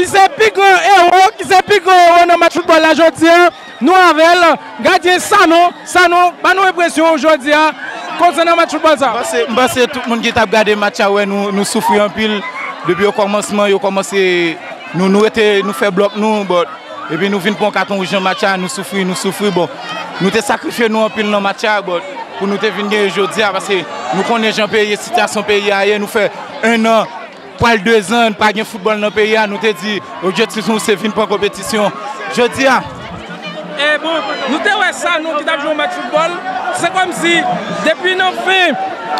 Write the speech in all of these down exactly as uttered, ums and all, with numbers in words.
Se pi gran ewo, ki se pi gran ewo nan match foutbòl la jodi a. Nou avè l, gadyen Sanon. Sanon, ban nou enpresyon w jodi a konsènan match foutbòl sa. M panse, m panse tout moun ki t ap gade match a wè nou, nou soufri anpil. Depi okòmansman, yo kòmanse, nou, nou rete, nou fè blòk nou, but epi nou vin pran katon wouj nan match a, nou soufri, nou soufri. Bon, nou te sakrifye nou anpil nan match a, but pou nou te vin genyen jodi a, paske nou konnen jan peyi, sitiyasyon peyi a ye, nou fè en an, pral de zan, pa gen foutbòl nan peyi a, nou te di, objektif nou se vin pran konpetisyon. Jodi a, E bon, nou te wè Sanon ki t ap jwe yon match foutbòl. Se kòmsi, depi nan fen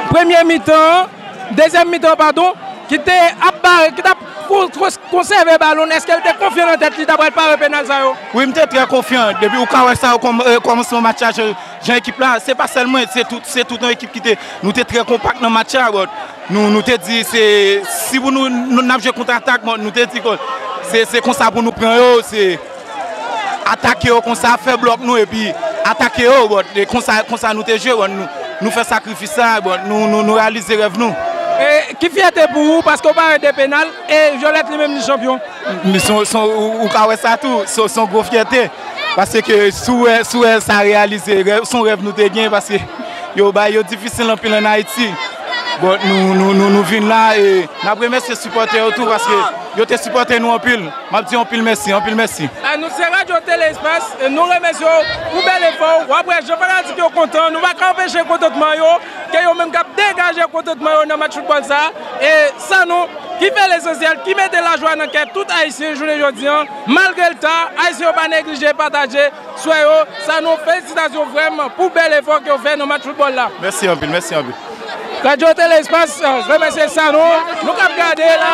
premye mitan an, dezyèm mitan, padon, ki te ap bare, ki t ap kon-, kon-, konsève balon, èske l te konfyan nan tèt li, t ap pral pare penal sa yo? Wi, m te trè konfyan. Depi ou ka wè sa yo kòm, e, kòmansman match la, jan, jan ekip la, se pa sèl mwen, se tout, se tout yon ekip ki te, nou te trè konpak nan match la, but nou, nou te di, se, si pou nou, nou, n ap jwe kontratak, but nou te di ke se, se konsa pou nou pran yo, se atake yo konsa, fè blòk nou, epi atake yo, but e konsa, konsa nou te jwe, but nou, nou fè sakrifis sa, but nou, nou, nou reyalize rèv nou. E ki fyète pou ou, paske w pare de penal, e Violette li menm li chanpyon. Men se yon, se yon, ou, ou ka wè sa tou, se, se yon gwo fyète. Paske si w wè, si w wè sa reyalize, rèv, se yon rèv nou te gen, paske yo bay yo difisil anpil ann Ayiti. But nou, nou, nou, nou vin la, e n ap remèsye sipòtè yo tou, paske yo te sipòte nou anpil. M ap di anpil mèsi, anpil mèsi. A, nou se Radyo Tele Espas, e nou remèsye w pou bèl efò w. W ap wè jan fanatik yo kontan, nou pa ka anpeche kontantman yo, ke yo menm k ap degaje kontantman yo nan match foutbòl sa a. E Sanon, ki fè lesansyèl, ki mete lajwa nan kè tout Ayisyen jounen jodi a, malgre l ta, Ayisyen yo pa neglije pataje swè yo. Sanon, felisitasyon vrèman pou bèl efò ke w fè nan match foutbòl la. Mèsi anpil, mèsi anpil. Radyo Tele Espas, remèsye Sanon, nou k ap gade la.